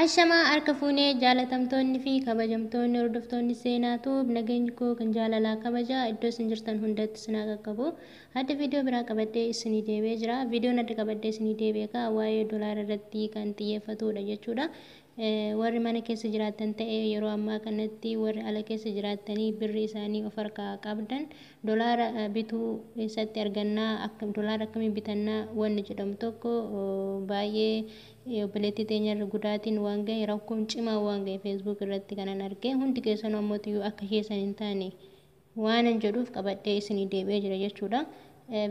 Ashamaa harka fuunee jaalatamtoonni fi kabajamtoonni hordoftoonni seenaatu nageenyi koo kan jaalalaa kabajaa iddoo isin jirtan hundatti isin haa qaqqabu. Adda viidiyoo biraa qabadhee isinii deebi'ee jira. Viidiyoon adda qabadhee isinii deebi'e kaa waa'ee dolaara irratti kan xiyyeeffatudha jechuudha. Warri mana keessa jiraatan ta'e yeroo ammaa kanatti warri ala keessa jiraatanii birri isaanii of harkaa qabdan dolaara bituu eessatti argannaa, akka dolaara akkamiin bitannaa wanni jedhamu tokko baay'ee obboleettii teenyarra gudaatiin waan gahe, rakkoon cimaa waan gahe Facebook irratti kanan arge. Hundi keessanuu ammoo akka keessan hin taane waanan jedhuuf qabadhee isinii deebi'ee jira jechuudha.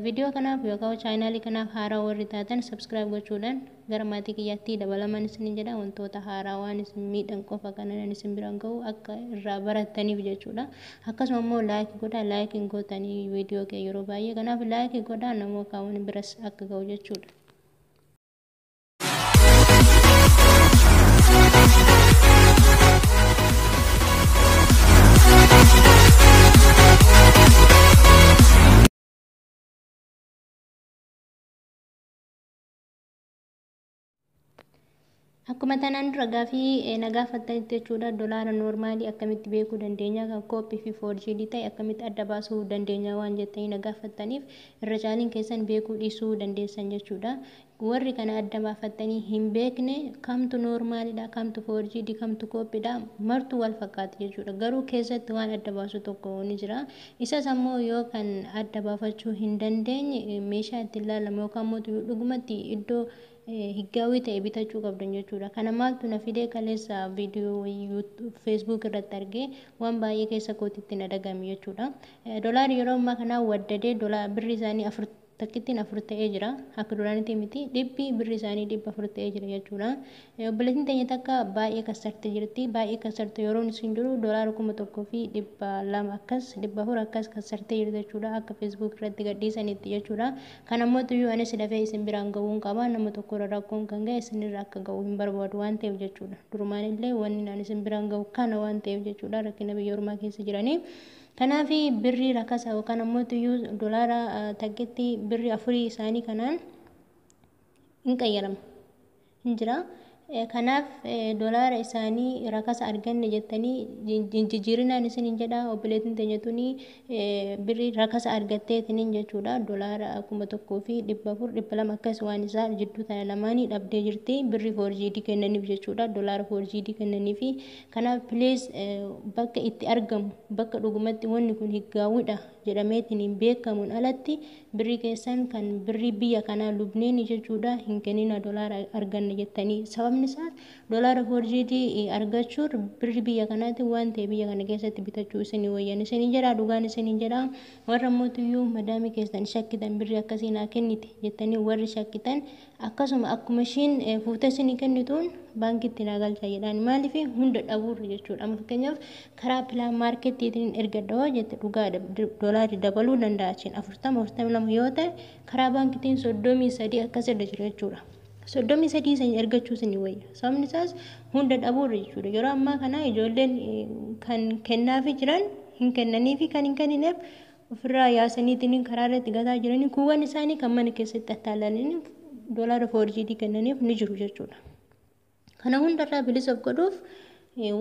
Viidiyoo kanaaf yookaan chaanaalii kanaaf haaraa warri taatan subscribe gochuudhaan gara maatii kiyyaatti dabalaman isinin jedha. Wantoota haaraa waan isin miidhan qofa kanan isin biraan gahu akka irraa barattaniif jechuudha. Akkasuma immoo like godhaa, like hin gootanii viidiyoo kee yeroo baay'ee, kanaaf like godhaa namoota kaawwan biras akka gahu jechuudha. Akkuma tanaan dura gaafii na gaafattanitti jechuudha, dolaara noormaalii akkamitti beekuu dandeenya, kan kooppii fi foorjiidii ta'e akkamitti adda baasuu dandeenya waan jettanii na gaafattaniif, irra caaliin keessan beekuu dhiisuu dandeessan jechuudha. Warri kana adda baafattanii hin beekne, kamtu noormaalidha, kamtu foorjiidii, kamtu kooppiidha, martuu wal fakkaata jechuudha. Garuu keessatti waan adda baasu tokko ni jira. Isas ammoo yoo kan adda baafachuu hin dandeenye meeshaa ittiin ilaalamu yookaan immoo dhugumatti iddoo higgaawii ta'e bitachuu qabdan jechuudha. Kana maaltu na fidee, kaleessa viidiyoo Facebook irratti argee waan baay'ee keessa kootitti na dhagame jechuudha. Dolaarri yeroo ammaa kanaa waddadee birri isaanii afur takkittiin afur ta'ee jira. Akka duraanitti miti, dhibbi birri isaanii 400 ta'ee jira jechuudha. Obboleettiin teenya takka baay'ee kassarte jirti. Baay'ee kassarte yeroon isin jiru dolaara 1200 akkas, 400 akkas kassartee jirti jechuudha. Akka Facebook irratti gadhiisanitti jechuudha. Kana immoo tuyyuu anis dafee isin biraan gahuun qaba. Nama tokkorra rakkoon kan gahe isinirra akka gahu hin barbaadu waan ta'eef jechuudha. Durumaan illee wanni ani isin biraan gahu kana waan ta'eef jechuudha. Rakkina biyya ormaa keessa jiranii. Kanaaf birrii rakasa yookaan ammoo tuyyuu dolaara takkitti birri afurii isaanii kanaan hin qayyarama. Hin jira. Kanaaf dolaara isaanii rakasa arganne jettanii jijjiirinaan isin hin jedha. Obboleettiin teenya tuni birrii rakasa argatteetiniin jechuudha. Dolaara 1400, 200 akkas waan isaa jidduu tana lamaanii dhabdee jirti. Birrii foorjiidii kennaniif jechuudha. Dolaara foorjiidii kennaniifi. Kanaaf please, bakka itti argamu, bakka dhugumatti wanni kun higgaawwidha jedhameetiin beekamuun alatti birrii keessan kan birrii biyya kanaa lubneen jechuudha hin kennina dolaara arganne jettanii. Sababni isaas dolaara foorjiidii argachuun birrii biyya kanaatti waan ta'e biyya kana keessatti bitachuu isinii wayyan isinii jedha, dhugaan isinii jedha. Warra mootuyyuu madaamii keessan shakkitan, birrii akkasii naa kennite jettanii warri shakkitan, akkasuma akkuma ishiin fuutee isinii kennituun baankitti naa galchaa jedhaan. Maaliif hunda dhabuurra jechuudha. Amma fakkeenyaaf karaa pilaan maarkettiitiin ergadha hoo jette, dhugaadha dolaarri dabaluu danda'a achiin 40, 42 yoo ta'e, karaa baankitiin 33 akkasirra jira jechuudha. 33 isin ergachuu isin wayya. Sababni isaas hunda dhabuurra jechuudha. Yeroo ammaa kana ijoolleen kan kennaafii jiran hin kennanii fi kan hin kennineef ofirraa yaasaniitiin karaa irratti gataa jiranii, kuuwwan isaanii kan mana keessatti attaalanii dolaara foorjiidii kennaniif ni jiru jechuudha. Kana hundarraa bilisa of godhuuf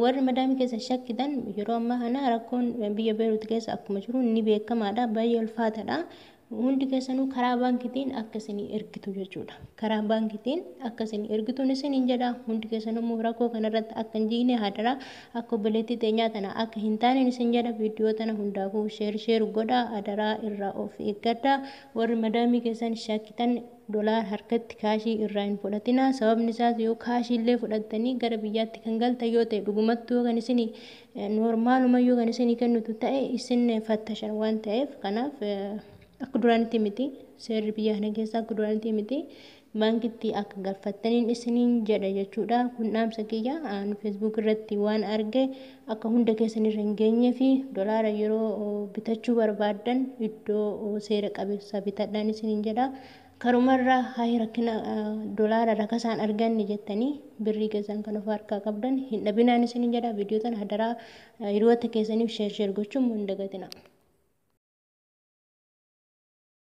warri madaamii keessa shakkitan, yeroo ammaa kana rakkoon biyya Beeruut keessa akkuma jiru ni beekamaadha. Baay'ee ulfaataadha. Hundi keessanuu karaa baankitiin akka isinii ergitu jechuudha. Karaa baankitiin akka isinii ergituun isiniin jedha. Hundi keessanuu immoo rakkoo kanarratti akka hin jigne hadaraa, akka obboleettii teenyaa tana akka hin taane isin jedha. Viidiyoo tana hundaafuu share share godha, hadaraa irraa of eeggadha. Warri madaamii keessan shakkitan dolaar harkatti kaashii irraa hin fudhatina. Sababni isaas yoo kaashii illee fudhattanii gara biyyaatti kan galtan yoo ta'e, dhugumattuu yoo kan isinii noormaaluma yoo kan isinii kennitu ta'e, isin fattashan waan ta'eef. Kanaaf akka duraanitti miti, seerri biyya kana keessa akka duraanitti miti, baankitti akka galfattaniin isiniin jedha jechuudha. Kun dhaamsa kiyya Facebook irratti waan arge akka hunda keessan irra hin geenye fi dolaara yeroo bitachuu barbaaddan iddoo seera qabeessa bitadhaan isiniin jedha. Karumarraa haa rakkina dolaara rakasaan arganne jettanii birrii keessan kan of harkaa qabdan hin dhabinaan isiniin jedha. Viidiyoo tana hadaraa hiriyoota keessaniif share share gochuun hin dagatina.